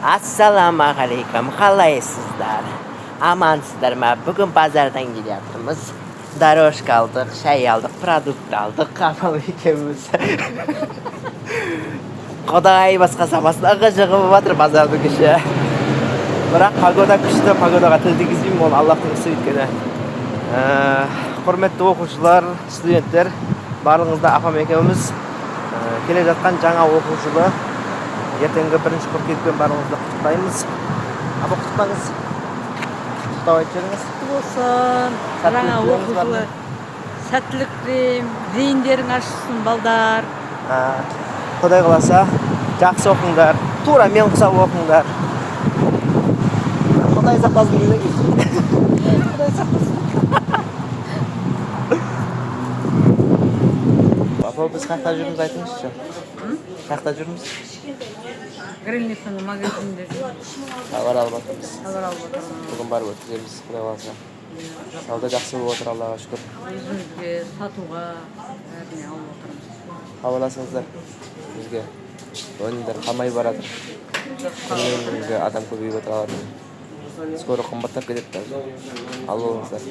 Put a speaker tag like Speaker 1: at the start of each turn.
Speaker 1: Ассалаумағалейкум, қалайсыздар? Амансыздар ма? Бүгін базардан келе жатырмыз. Дорожка алдық, шай алдық, продукт алдық, апам екеуміз. Құдай басқа самасын, ығы жығы болып жатыр базардың іші. Бірақ погода күшті, погодаға тіл тигізбеймін, ол Аллахтың ісі өйткені. Құрметті оқушылар, студенттер, барлығыңызды апам екеуміз келе жатқан жаңа оқу жылы, ертеңгі 1 қыркүйекпен барлығыңызды құттықтаймыз. Апа, құттықтаңыз. Құттықтау айтып жіберіңіз.
Speaker 2: Құтты болсын.
Speaker 1: Сәттілік
Speaker 2: Жаңа
Speaker 1: тілейміз
Speaker 2: оқу жылы.
Speaker 1: Барлығына.
Speaker 2: Сәттілік тілеймін. Зейіндерің ашылсын, балдар.
Speaker 1: Құдай қаласа, жақсы оқыңдар. Тура мен құсап оқыңдар. Құдай сақтасын десеңізші.
Speaker 2: Құдай сақтасын.
Speaker 1: Апа, біз қай жақта жүрміз, айтыңызшы? Қай жақта жүрміз?
Speaker 2: Грильницаның магазинінде жүрміз.
Speaker 1: Товар алып жатырмыз.
Speaker 2: Товар алып отырмыз.
Speaker 1: Бүгін барып өткіземіз, құдай қаласа. Сауда жақсы болып отыр, Аллаға шүкір.
Speaker 2: Өзімізге сатуға, бәріне алып отырмыз.
Speaker 1: Хабарласыңыздар бізге. Өнімдер қалмай баратыр. Күннен күнге адам көбейіп отыр алатын. Скоро қымбаттап кетеді даже. Алып алыңыздар.